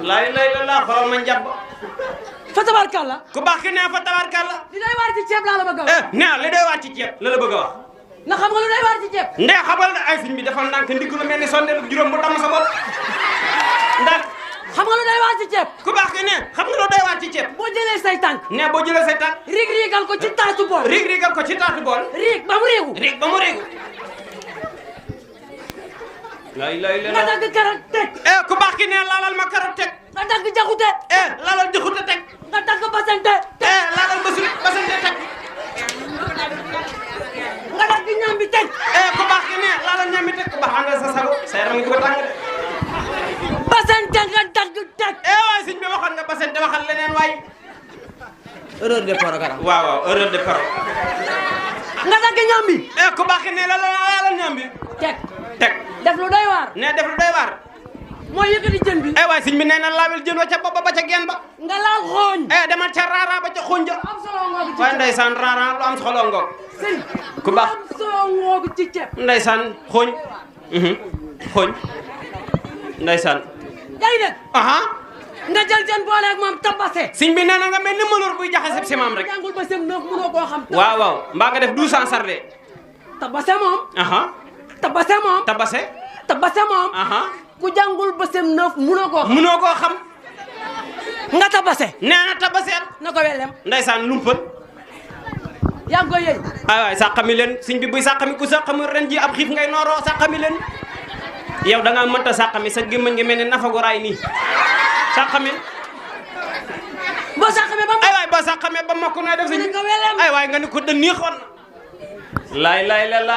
lay la xoolal ma njàpp fa tabarkalla ku baax ki nee fa tabarkalla li day waar ci ceeb laa la bëgg a wax nee li doy waar ci ceeb la la bëgg a wax na xam nga lu day waar ci ceeb ndee xamal na ay sëñ bi defal ndànk ndigg lu mel ni sondeel juróom bu damm sa bopp ndax xam nga lu day waar ci ceeb ku baax ki nee xam nga lu doy waar ci ceeb boo jëlee say tànk nee boo jëlee say tànk riigal ko ci taatu bool riigal ko ci taatu bool riig ba mu réegu riig ba mu réegu lay nga dagg karot teg ku baax ki nee laalal ma karot teg nga dagg jaxute laalal jaxute teg nga dagg basante laalal basante teg nga dagg ñambi teg ku baax ki nee laalal ñambi teg ku baax àndal sa sago sa yaram ngi ko tàng de basante nga dagg teg waay sëñ bi waxoon nga basante waxal leneen waay erreur de programme waaw erreur de parole nga dagg ñambi ku baax ki nee laalal ñambi teg def lu doy waar nee def lu doy waar mooy yëkkati jën bi waay sëñ bi nee na laawel jën wa ca bopp ba ca geen ba nga laal xooñ demal ca raara ba ca xooñ ja am solo ngoogu ci waaye ndeysaan raara lu am solo ngoog sëñ ku baax am solo ngoogu ci ceeb ndeysaan xooñ xooñ ndeysaan yaa ngi dégg aha nga jël jën boole ak moom tabase sëñ bi nee na nga mel ni mënoor buy jaxase si maam rek jàngul ba sem neuf mënoo koo xam waaw mbaa nga def 1200 sarde tabase moom aha tabase moom tabase moom aha ku jàngul ba sem neuf mënoo koo xam mënoo koo xam nga tabase nee na tabaseel na ko welem ndeysaan lumpal yaa ngi koy yëy waay sàqami leen sëñ bi buy sàqami ku sàqami ren ji ab xiif ngay nooroo sàqami leen yow da ngaa mënta sàqami sa gémmañ ngi mel ni nafagu raay nii sàqami boo sàqamee ba waay boo sàqamee ba mokk nooy def sëñ bi nga welem waay nga ni ko dënnii xoon na lay la